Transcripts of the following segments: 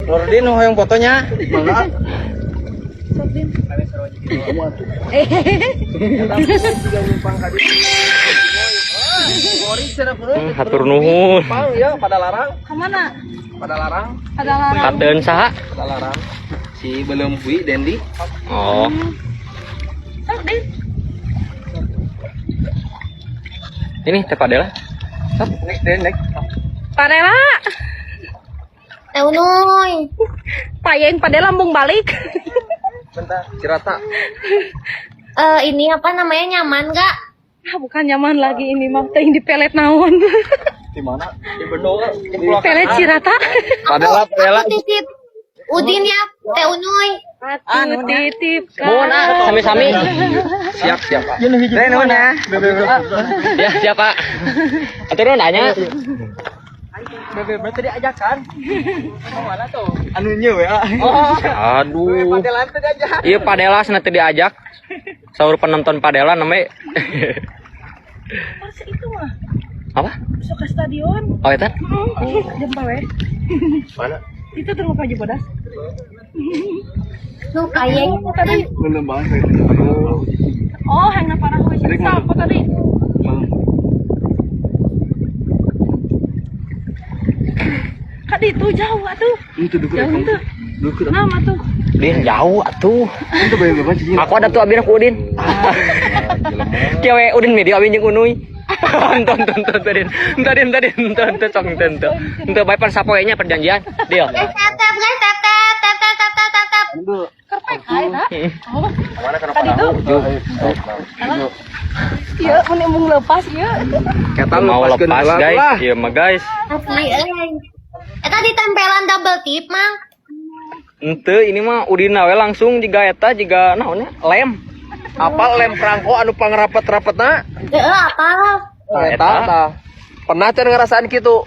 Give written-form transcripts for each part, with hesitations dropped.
Nurdin hoyong fotonya. Mangga. Sok, Din. Hatur nuhun. Pang ya pada larang, Kemana? pada larang, Ada larang. Kateun saha? Pada larang. Si belum hui Dendi. Oh. Sok, Din. Ini Teh Padela. Next Den, next. Padela. Teh Unuy. Payeng Padela lambung balik. Bentar, Cirata. Eh, ini apa namanya, nyaman gak? Ah, bukan nyaman lagi ini mah, teuing di pelet naon. Di mana? Di Bendo. Di Pelet Cirata. Padela, Padela. Aku titip Udin ya, Teh Unuy. Atuh titip Nuhun ah, sami-sami. Siap, siap, Pak. Den, nuhun ya. Ya, siap, Pak. Hatur nuhun anya. Bebe, berarti diajakan. Mana tuh? Anunya we. Oh. Aduh. Padela tadi diajak. Iya Padela cenah teu diajak. Saur penonton Padela namanya. Masa itu mah Apa? besok ke stadion. Oh, eta? Jam berapa? Mana? Itu tunggu Pak Bodas. Lu payeng. Tadi. Belum banget. Oh, hang na parah we. Apa tadi? Kan itu jauh atuh. Itu deket. Jauh tuh. Deket. Nama tuh. Din jauh atuh. Itu bayang banget sih. Aku ada tuh abin aku Udin. Kieu we Udin media abin jeung Unuy. Enton enton enton Din. Enton Din enton Din enton enton sok enton enton. Enton bae pan sapoe nya perjanjian. Deal. Guys, tap tap guys, tap tap tap tap tap tap tap tap. Kerpek ae ta. Oh, Mana kenapa? tadi tuh. Iya, mun embung lepas ieu. Kata Mau lepaskeun lepas heula guys. lah. Ieu mah guys. Asli euy. Eta ditempelan double tip, Mang. Ente ini mah Udin we langsung jiga eta jiga naonnya lem. Apa lem prangko anu pangrapet-rapetna? Heeh, apa? Nah, eta tah. Pernah can ngerasaan kitu?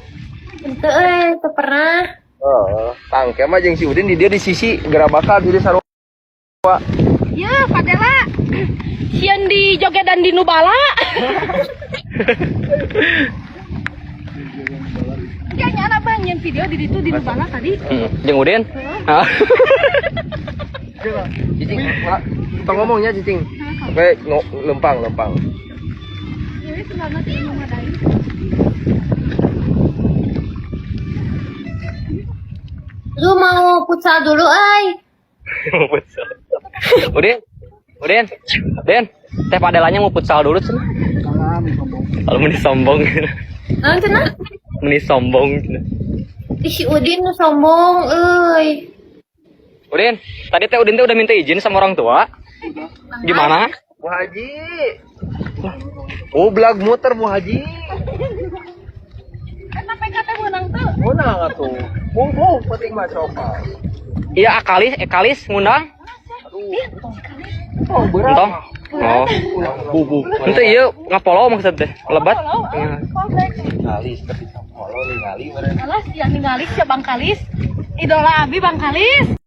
Henteu euy, teu pernah. Heeh, tangke mah jeung si Udin di dia di sisi gerabakan di dia sarua. Ya, Padela. Sieun di jogedan di Nubala. Kayaknya anak bang nyen video di ditu di Nubala tadi. Jeung Udin. Hah? Cicing, tong ngomongnya cicing. Oke, lempang, lempang. Ini sendalna teh memadai. Lu mau futsal dulu euy. Mau futsal. Udin, Udin, Din, Teh Padelanya mau futsal dulu cenah. Kalau meni sombong, Naon cenah? Meni sombong cenah. Ih, si Udin nu sombong euy. Udin, tadi Teh Udin teh udah minta izin sama orang tua. Gimana? Bu Haji. Oh, belag muter Bu Haji. Eta PKT menang tuh. Menang atuh. Bung, penting mah coba. Iya, Akalis, Ekalis ngundang. Oh, berat. Entong. Oh. Bubuk. Ente iya ngapolo maksud teh. Lebat. Follow, Iya. fallback. Ningali tapi follow ningali meureun. Alas, yang ningali siapa Bang Kalis? Idola Abi Bang Kalis.